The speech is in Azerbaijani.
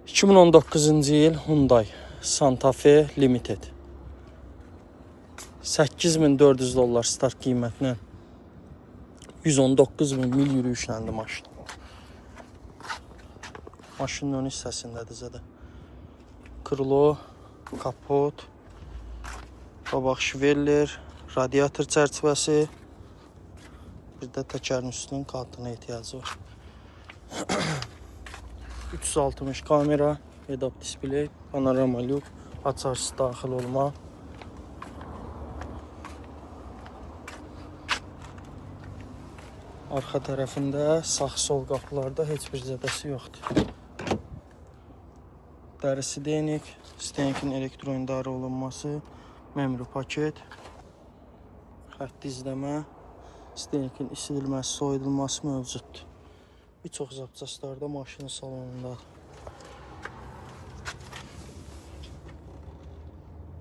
2019-cu il Hyundai Santa Fe Limited. 8400 dollar start qiymətinə 119.000 mil yürüyüşləndir maşın. Maşının ön hissəsindədir zədə. Krilo, kapot, qabaq şveller, radiator çərçivəsi, bir də təkərin üstünün kartına ehtiyacı var. 360 kamera, head-up display, panorama lük, açarsız daxil olma. Arxa tərəfində sağ-sol qapılarda heç bir zədəsi yoxdur. Dəri sidenik, sidenikin elektron idarə olunması, memory paket, xətti izləmə, sidenikin isidilməsi, soyudulması mövcuddur. Bir çox zapçastlarda maşının salonundadır.